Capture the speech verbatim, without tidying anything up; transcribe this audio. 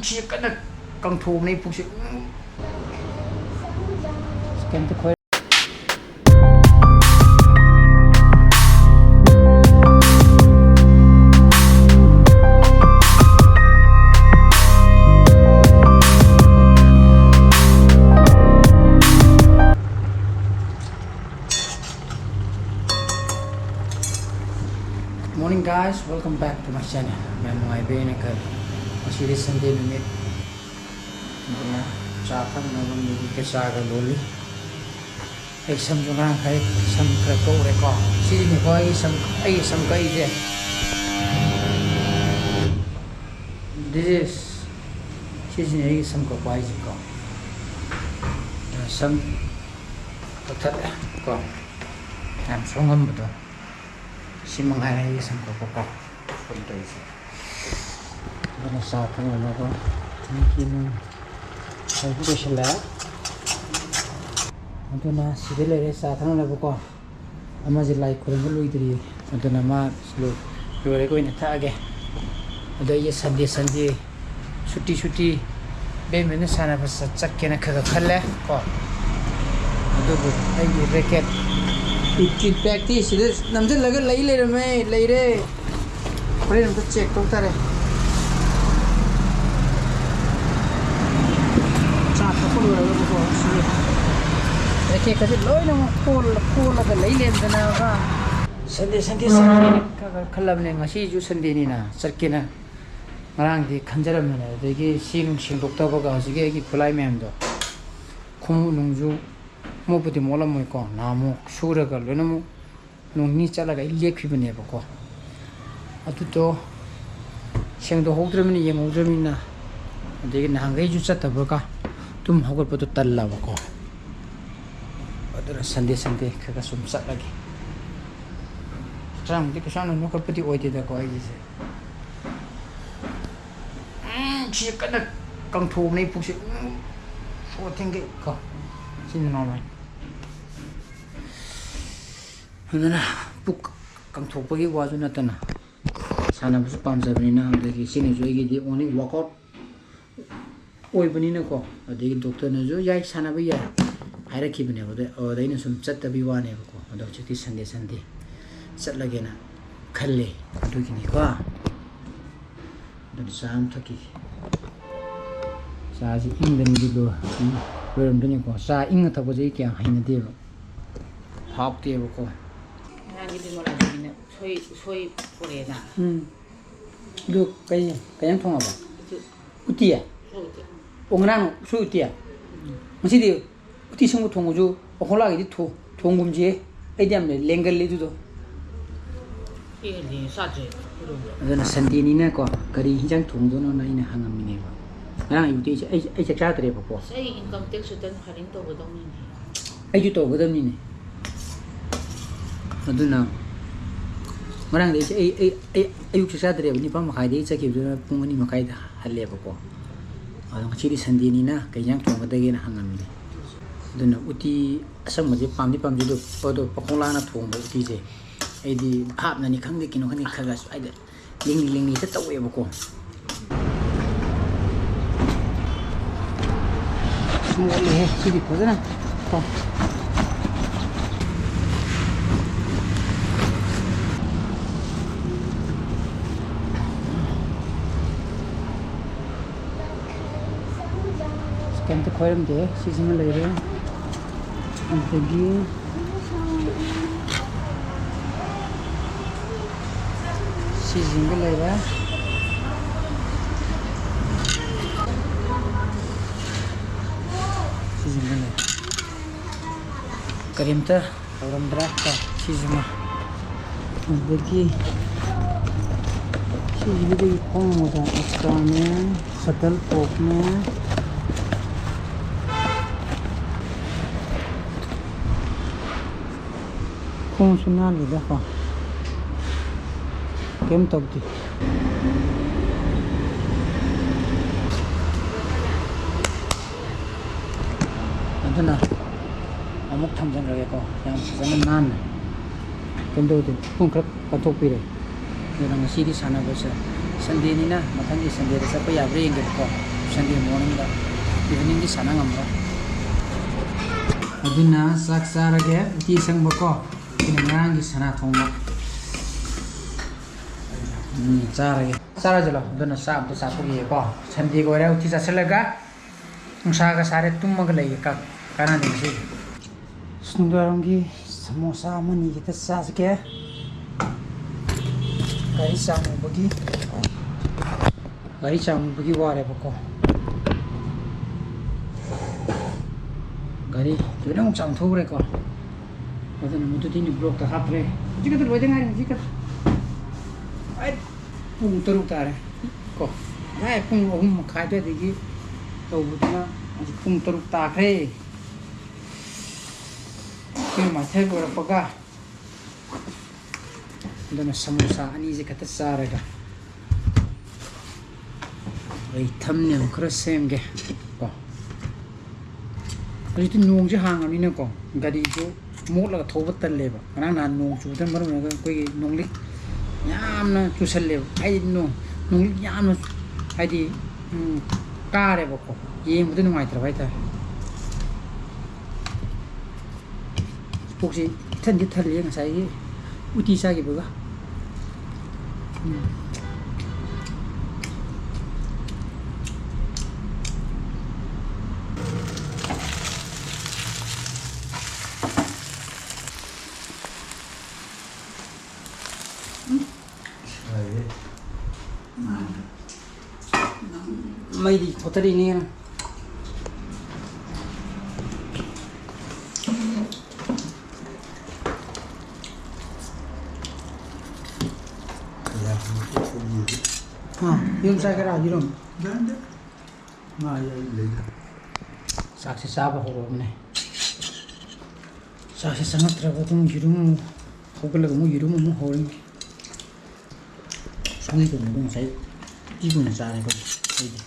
ꯁꯤ ꯀꯟꯅ ꯀꯪꯊꯣꯛꯑꯕꯅꯦ ꯑꯩ ꯄꯨꯛꯁꯦ꯫ ꯎꯝ꯫ ꯀꯩꯝꯇ ꯈꯣꯏ-, Morning guys, welcome back to my channel. ꯌꯥꯝ ꯅꯨꯡꯉꯥꯏꯕ ꯑꯩꯅ ꯈꯜꯂꯤ꯫ ꯉꯁꯤꯗꯤ Sunday ꯅꯨꯃꯤꯠ꯫ ꯑꯗꯨꯅ ꯆꯥ ꯊꯛꯅꯕ ꯃꯤꯒꯤ ꯆꯥꯒ ꯂꯣꯜꯂꯤ꯫ ꯑꯩ ꯁꯝꯁꯨ ꯉꯔꯥꯡ ꯈꯔ, ꯁꯝ ꯈꯔ ꯀꯛꯎꯔꯦꯀꯣ꯫ ꯁꯤꯁꯤꯅꯤꯀꯣ ꯑꯩꯒꯤ ꯁꯝ, ꯑꯩꯒꯤ ꯁꯝ ꯀꯛꯏꯁꯦ꯫ This is, ꯁꯤꯁꯤꯅꯤ ꯑꯩꯒꯤ ꯁꯝ ꯀꯛꯄ ꯍꯥꯏꯁꯦꯀꯣ꯫ ꯁꯝ ꯀꯛꯊꯠꯂꯦ ꯀꯣ꯫ ꯌꯥꯝ ꯁꯣꯡꯉꯝꯕꯗꯣ꯫ ꯁꯤ ꯃꯉꯥꯏꯔꯦ ꯑꯩꯒꯤ ꯁꯝ ꯀꯛꯄ ꯀꯣ꯫ ꯐꯣꯟ ꯇꯧꯔꯤꯁꯦ꯫ ꯑꯗꯨꯅ ꯆꯥ ꯊꯛꯅꯅꯕ ꯊꯦꯡꯀꯤꯅ ꯂꯣꯏꯁꯤꯜꯂꯛꯑꯦ꯫ ꯑꯗꯨꯅ ꯁꯤꯗ ꯂꯩꯔꯦ ꯆꯥ ꯊꯛꯅꯅꯕꯀꯣ꯫ ꯑꯃꯁꯦ ꯂꯥꯏ ꯈꯨꯔꯨꯝꯕ ꯂꯣꯏꯗ꯭ꯔꯤ꯫ ꯑꯗꯨꯅ ꯃꯥ ꯂꯣꯏ-, ꯂꯣꯏꯔꯒ ꯑꯣꯏꯅ ꯊꯛꯑꯒꯦ꯫ ꯑꯗꯣ ꯑꯩꯁꯦ Sunday, Sunday ꯁꯨꯇꯤ, ꯁꯨꯇꯤ ꯕꯦꯠꯃꯤꯟꯇꯟ ꯁꯥꯟꯅꯕ ꯆꯠ-, ꯆꯠꯀꯦꯅ ꯈꯔ ꯈꯔ ꯈꯜꯂꯦ ꯀꯣ꯫ ꯑꯗꯨꯕꯨ ꯑꯩꯒꯤ ꯔꯦꯀꯦꯠ ꯄꯤ ꯇꯤ ꯄꯦꯛꯇꯤ ꯁꯤꯗ ꯅꯝꯁꯤꯜꯂꯒ ꯂꯩ ꯂꯩꯔꯝꯃꯦ, ꯂꯩꯔꯦ꯫ ꯍꯣꯔꯦꯟ ꯑꯝꯇ ꯆꯦꯛ ꯇꯧ ꯇꯥꯔꯦ꯫ ꯆꯥ ꯊꯛꯄ ꯂꯣꯏꯔꯒꯀꯣ, ꯁꯤ ꯔꯦꯀꯦꯠꯀꯁꯦ ꯂꯣꯏꯅꯃꯛ ꯀꯣꯜꯂ-, ꯀꯣꯜꯂꯒ ꯂꯩ ꯂꯩꯔꯝꯗꯅꯕ꯫ Sunday, Sunday, Sunday ꯈꯔ ꯈꯔ ꯈꯜꯂꯕꯅꯦ, ꯉꯁꯤꯁꯨ Sundayꯅꯤꯅ ꯆꯠꯀꯦꯅ꯫ ꯉꯔꯥꯡꯗꯤ ꯈꯟꯖꯔꯝꯕꯅꯦ, ꯑꯗꯨꯗꯒꯤ ꯁꯤ ꯅꯨꯡ ꯁꯦꯡꯗꯣꯛꯇꯕꯒ ꯍꯧꯖꯤꯛꯀꯤ ꯑꯩꯒꯤ ꯈꯨꯠꯂꯥꯏ ꯃꯌꯥꯝꯗꯣ, ꯈꯣꯡꯎꯞ ꯅꯨꯡꯁꯨ ꯃꯣꯠꯄꯨꯗꯤ ꯃꯣꯠꯂꯝꯃꯣꯏꯀꯣ, ꯅꯍꯥꯟꯃꯨꯛ ꯁꯨꯔꯒ ꯂꯣꯏꯅꯃꯛ ꯅꯣꯡ ꯅꯤꯅꯤ ꯆꯠꯂꯒ ꯑꯩ ꯂꯦꯞꯈꯤꯕꯅꯦꯕꯀꯣ꯫ ꯑꯗꯨꯗꯣ ꯁꯦꯡꯗꯣꯛꯍꯧꯗ꯭ꯔꯃꯤꯅ, ꯌꯦꯡꯍꯧꯗ꯭ꯔꯃꯤꯅ, ꯑꯗꯒꯤ ꯅꯍꯥꯟꯈꯩꯁꯨ ꯆꯠꯇꯕꯒ ꯇꯨꯝ ꯍꯧꯒꯠꯄꯗꯣ ꯇꯜꯂꯕꯀꯣ꯫ ꯑꯗꯨꯅ Sunday, Sunday ꯈꯔ ꯈꯔ ꯁꯨꯝ ꯆꯠꯂꯒꯦ꯫ ꯍꯛꯆꯥꯡꯗꯤ ꯀꯩꯁꯨ ꯌꯥꯝꯅ ꯅꯣꯏꯈꯠꯄꯗꯤ ꯑꯣꯏꯗꯦꯗꯀꯣ ꯑꯩꯒꯤꯁꯦ꯫ ꯎꯝ, ꯁꯤ ꯀꯟꯅ ꯀꯪꯊꯣꯛꯑꯕꯅꯦ ꯑꯩ ꯄꯨꯛꯁꯦ꯫ ꯎꯝ, ꯁꯣꯔ ꯊꯦꯡꯒꯦ ꯀꯣ꯫ ꯁꯤꯅ ꯅꯣꯔꯃꯦꯜ꯫ ꯑꯗꯨꯅ ꯄꯨꯛ ꯀꯪꯊꯣꯛꯄꯒꯤ ꯋꯥꯁꯨ ꯅꯠꯇꯅ ꯁꯥꯟꯅꯕꯁꯨ ꯄꯥꯝꯖꯕꯅꯤꯅ, ꯑꯗꯒꯤ ꯁꯤꯅꯁꯨ ꯑꯩꯒꯤꯗꯤ only workout ꯑꯣꯏꯕꯅꯤꯅꯀꯣ, ꯑꯗꯒꯤ ꯗꯣꯛꯇꯔꯅꯁꯨ "ꯌꯥꯏ, ꯁꯥꯟꯅꯕ ꯌꯥꯏ" ꯍꯥꯏꯔꯛꯈꯤꯕꯅꯦꯕ꯫ ꯑꯗ, ꯑꯗ ꯑꯩꯅ ꯁꯨꯝ ꯆꯠꯇꯕꯤ ꯋꯥꯅꯦꯕꯀꯣ꯫ ꯑꯗꯣ ꯍꯧꯖꯤꯛꯇꯤ ꯁꯟꯗꯦ ꯁꯟꯗꯦ ꯆꯠꯂꯒꯦꯅ ꯈꯜꯂꯦ꯫ ꯑꯗꯨꯒꯤꯅꯤꯀꯣ꯫ ꯑꯗꯨꯅ ꯆꯥ ꯑꯃ ꯊꯛꯈꯤꯒꯦ꯫ ꯆꯥꯁꯤ ꯏꯪꯗꯅꯗꯤ ꯂꯣꯏ-, ꯂꯣꯏꯔꯝꯗꯣꯏꯅꯤꯀꯣ꯫ ꯆꯥ ꯏꯪꯅ ꯊꯛꯄꯁꯦ ꯑꯩ ꯀꯌꯥ ꯍꯩꯅꯗꯦꯕ꯫ ꯍꯥꯎꯇꯦꯕꯀꯣ꯫ ꯉꯔꯥꯡꯒꯤ ꯕꯤꯃꯣꯂꯥ ꯗꯦꯕꯤꯅ ꯎꯁꯣꯏ, ꯎꯁꯣꯏ ꯄꯨꯔꯛꯑꯦꯅ꯫ ꯎꯝ꯫ ꯑꯗꯨ ꯀꯩ, ꯀꯩ ꯌꯦꯟꯁꯥꯡ ꯊꯣꯡꯉꯕ? ꯑꯗꯨ ꯎꯇꯤ? ꯎꯁꯣꯏ ꯎꯇꯤ꯫ ꯑꯣ, ꯉꯔꯥꯡ ꯎꯁꯣꯏ ꯎꯇꯤ? ꯎꯝ꯫ ꯉꯁꯤꯗꯤ ꯎꯇꯤ ꯑꯁꯪꯕ ꯊꯣꯡꯕꯁꯨ ꯄꯥꯈꯣꯡꯂꯥꯒꯤꯗꯤ ꯊꯣ-, ꯊꯣꯡꯒꯨꯝꯁꯦ꯫ ꯑꯩꯗꯤ ꯌꯥꯝ ꯂꯦꯡꯒꯜꯂꯤ ꯑꯗꯨꯗꯣ꯫ ꯄꯦꯜꯂꯦ, ꯆꯥꯗ꯭ꯔꯦ ꯏꯔꯣꯟꯕ꯫ ꯑꯗꯨꯅ ꯁꯟꯗꯦꯅꯤꯅꯀꯣ, ꯀꯔꯤ ꯍꯤꯟꯖꯥꯡ ꯊꯣꯡꯗꯣꯏꯅꯣꯅ ꯑꯩꯅ ꯍꯪꯉꯝꯃꯤꯅꯦꯕ꯫ ꯉꯔꯥꯡ ꯑꯌꯨꯛꯇꯤ ꯑꯩ, ꯑꯩ, ꯑꯩ ꯆꯥꯛ ꯆꯥꯗ꯭ꯔꯦꯕꯀꯣ꯫ ꯑꯁ, ꯑꯩ income tax return filing ꯇꯧꯒꯗꯧꯅꯤꯅꯦ꯫ ꯑꯩꯁꯨ ꯇꯧꯒꯗꯕꯅꯤꯅꯦ꯫ ꯑꯗꯨꯅ ꯉꯔꯥꯡꯗꯤ ꯑꯩꯁꯦ, ꯑꯩ, ꯑꯩ, ꯑꯩ ꯑꯌꯨꯛ ꯆꯥꯛ ꯆꯥꯗ꯭ꯔꯦꯕ, ꯅꯤꯄꯥꯟ ꯃꯈꯥꯏꯗꯒꯤ ꯆꯠꯈꯤꯕꯗꯨꯅ ꯄꯨꯡ ꯑꯅꯤ ꯃꯈꯥꯏꯗ ꯍꯜꯂꯦꯕꯀꯣ꯫ ꯑꯗꯣ ꯉꯁꯤꯗꯤ ꯁꯟꯗꯦꯅꯤꯅ ꯀꯩ ꯏꯟꯖꯥꯡ ꯊꯣꯡꯒꯗꯒꯦꯅ ꯍꯪꯉꯝꯃꯤꯅꯦ꯫ ꯑꯗꯨꯅ ꯎꯇꯤ ꯑꯁꯪꯕꯁꯦ ꯄꯥꯝꯗꯤ ꯄꯥꯝꯖꯩ, ꯑꯗꯣ, ꯑꯗꯣ ꯄꯥꯈꯣꯡꯂꯥꯅ ꯊꯣꯡꯕ ꯎꯇꯤꯁꯦ ꯑꯩꯗꯤ ꯚꯥꯞꯅꯅꯤ ꯈꯪꯗꯦ, ꯀꯩꯅꯣ ꯈꯪꯗꯦ, ꯈꯔ ꯈꯔꯁꯨ ꯍꯥꯏꯗꯤ ꯂꯦꯡꯂꯤ ꯂꯦꯡꯂꯤ ꯍꯦꯛꯇ ꯇꯧꯋꯦꯕꯀꯣ꯫ ꯃꯣꯠꯂꯦꯍꯦ ꯁꯤꯗꯤ ꯐꯖꯅ꯫ ꯀꯣ꯫ ꯀꯩꯝꯇ ꯈꯣꯏꯔꯝꯗꯦ꯫ ꯁꯤꯁꯤꯃ ꯂꯩꯔꯦ꯫ ꯑꯗꯒꯤ ꯁꯤꯁꯤꯡꯒ ꯂꯩꯔꯦ꯫ ꯁꯤꯁꯤꯡꯒ ꯂꯩꯔꯦ꯫ ꯀꯔꯤꯝꯇ ꯇꯧꯔꯝꯗ꯭ꯔꯦ꯫ ꯀꯣ, ꯁꯤꯁꯤꯃ꯫ ꯑꯗꯒꯤ ꯁꯤꯁꯤꯒꯤꯗꯒꯤ ꯈꯣꯡ ꯃꯣꯖꯥ ꯑꯦꯛꯁꯇ꯭ꯔꯥꯅꯦ, ꯁꯇꯜ ꯀꯣꯛꯅꯦ꯫ ꯈꯣꯡꯁꯨ ꯅꯥꯜꯂꯤꯗꯀꯣ꯫ ꯀꯩꯝ ꯇꯧꯗꯦ꯫ ꯑꯗꯨꯅ ꯑꯃꯨꯛ ꯊꯝꯖꯤꯟꯈ꯭ꯔꯒꯦꯀꯣ꯫ ꯌꯥꯝ ꯐꯖꯅ ꯅꯥꯟꯅ꯫ ꯀꯩꯝ ꯇꯧꯗꯦ꯫ ꯄꯨꯡ ꯈꯔ ꯀꯟꯊꯣꯛꯄꯤꯔꯦ꯫ ꯑꯗꯨꯅ ꯉꯁꯤꯗꯤ ꯁꯥꯟꯅꯕꯁꯦ ꯁꯟꯗꯦꯅꯤꯅ ꯃꯊꯪꯒꯤ ꯁꯟꯗꯦꯗ ꯆꯠꯄ ꯌꯥꯕ꯭ꯔꯥ ꯌꯦꯡꯒꯦꯕꯀꯣ꯫ Sunday morningꯗ, eveningꯗꯤ ꯁꯥꯟꯅ ꯉꯝꯃꯔꯣꯏ꯫ ꯑꯗꯨꯅ ꯆꯥꯛ ꯆꯥꯔꯒꯦ, ꯎꯇꯤ ꯑꯁꯪꯕꯀꯣ, ꯁꯤꯅ ꯉꯔꯥꯡꯒꯤ ꯁꯅꯥ ꯊꯣꯡꯕ꯫ ꯎꯝ, ꯆꯥꯔꯒꯦ꯫ ꯆꯥꯔꯁꯤꯂꯣ꯫ ꯑꯗꯨꯅ ꯆꯥꯛ ꯑꯝꯇ ꯆꯥꯊꯣꯛꯈꯤꯒꯦꯀꯣ꯫ Sundayꯒ ꯑꯣꯏꯔꯦ, ꯎꯇꯤ ꯆꯥꯁꯤꯜꯂꯒ ꯅꯨꯡꯁꯥꯒ ꯁꯥꯔꯦ, ꯇꯨꯝꯃꯒ ꯂꯩꯒꯦ꯫ ꯀ-, ꯀꯥꯟꯅꯗꯦ ꯉꯁꯤꯗꯤ꯫ ꯑꯁ, ꯅꯨꯡꯗꯥꯡꯋꯥꯏꯔꯝꯒꯤ ꯁꯃꯣꯁꯥ ꯑꯃꯅꯤ ꯈꯤꯇ ꯆꯥꯁꯤꯒꯦ꯫ ꯒꯥꯔꯤ ꯆꯥꯝꯃꯨꯕꯒꯤ, ꯒꯥꯔꯤ ꯆꯥꯝꯃꯨꯕꯒꯤ ꯋꯥꯔꯦꯕꯀꯣ꯫ ꯒꯥꯔꯤ ꯂꯣꯏꯅꯃꯛ ꯆꯥꯝꯊꯣꯛꯈ꯭ꯔꯦꯀꯣ꯫ ꯑꯗꯨꯅ ꯃꯗꯨꯗꯤ ꯑꯩꯅ vlogꯇ ꯍꯥꯞꯇ꯭ꯔꯦ꯫ ꯍꯧꯖꯤꯛ ꯈꯛꯇ ꯂꯣꯏꯗ ꯉꯥꯏꯔꯤ, ꯍꯧꯖꯤꯛ ꯈꯛꯇ꯫ ꯑꯩ ꯄꯨꯡ ꯇꯔꯨꯛ ꯇꯥꯔꯦ ꯀꯣ꯫ ꯉꯁꯥꯏ ꯄꯨꯡ ꯑꯍꯨꯝ ꯃꯈꯥꯏ ꯑꯗꯨꯋꯥꯏꯗꯒꯤ ꯇꯧꯕꯗꯨꯅ ꯍꯧꯖꯤꯛ ꯄꯨꯡ ꯇꯔꯨꯛ ꯇꯥꯈ꯭ꯔꯦ꯫ ꯁꯤ ꯃꯊꯦꯜ ꯂꯣꯏꯔꯛꯄꯒ꯫ ꯑꯗꯨꯅ ꯁꯃꯣꯁꯥ ꯑꯅꯤꯁꯦ ꯈꯛꯇ ꯆꯥꯔꯒ ꯑꯩ thumbnail ꯈꯔ ꯁꯦꯝꯒꯦ ꯀꯣ꯫ ꯍꯧꯖꯤꯛꯇꯤ ꯅꯣꯡꯁꯦ ꯍꯥꯡꯉꯕꯅꯤꯅꯀꯣ, ꯒꯥꯔꯤꯁꯨ ꯃꯣꯠꯂꯒ ꯊꯧꯕ ꯇꯜꯂꯦꯕ꯫ ꯉꯔꯥꯡ ꯅꯍꯥꯟ ꯅꯣꯡ ꯆꯨꯕꯗꯅ ꯃꯔꯝ ꯑꯣꯏꯔꯒ ꯑꯩꯈꯣꯏꯒꯤ ꯅꯣꯡꯂꯤꯛ ꯌꯥꯝꯅ ꯆꯨꯁꯜꯂꯦꯕ꯫ ꯍꯥꯏꯗꯤ ꯅꯣꯡ, ꯅꯣꯡꯂꯤꯛ ꯌꯥꯝꯅ, ꯍꯥꯏꯗꯤ, ꯎꯝ, ꯀꯥꯔꯦꯕꯀꯣ, ꯌꯦꯡꯕꯗ ꯅꯨꯡꯉꯥꯏꯇ꯭ꯔꯕ ꯍꯥꯏꯇꯥꯔꯦ꯫ ꯄꯨꯛꯁꯤ ꯏꯊꯟꯗꯤ ꯊꯜꯂꯤ ꯉꯁꯥꯏꯒꯤ ꯎꯇꯤ ꯆꯥꯈꯤꯕꯒ꯫ ꯎꯝ꯫ ꯃꯩꯗꯤ ꯊꯣꯠꯊꯔꯤꯅꯦ꯫ ꯑꯥ, ꯌꯦꯔꯨꯝ ꯆꯥꯒꯦꯔꯥ, ꯌꯦꯔꯨꯝ? ꯉꯥ ꯑꯌꯥꯏꯕ ꯂꯩꯗ꯫ ꯆꯥꯛꯁꯦ ꯆꯥꯕ ꯍꯧꯔꯕꯅꯦ꯫ ꯆꯥꯛꯁꯦ ꯆꯪꯉꯛꯇ꯭ꯔꯕ ꯑꯗꯨꯝ ꯌꯦꯔꯨꯝ ꯍꯧꯒꯠꯂꯒ ꯑꯃꯨꯛ ꯌꯦꯔꯨꯝ ꯑꯃꯨꯛ ꯍꯧꯔꯅꯤ꯫ ꯁꯧꯒ꯭ꯔꯤ ꯊꯣꯡꯕꯗꯣ ꯉꯁꯥꯏ ꯎꯇꯤ ꯊꯣꯡꯅ ꯆꯥꯔꯦ ꯑꯩꯈꯣꯏꯗꯤ꯫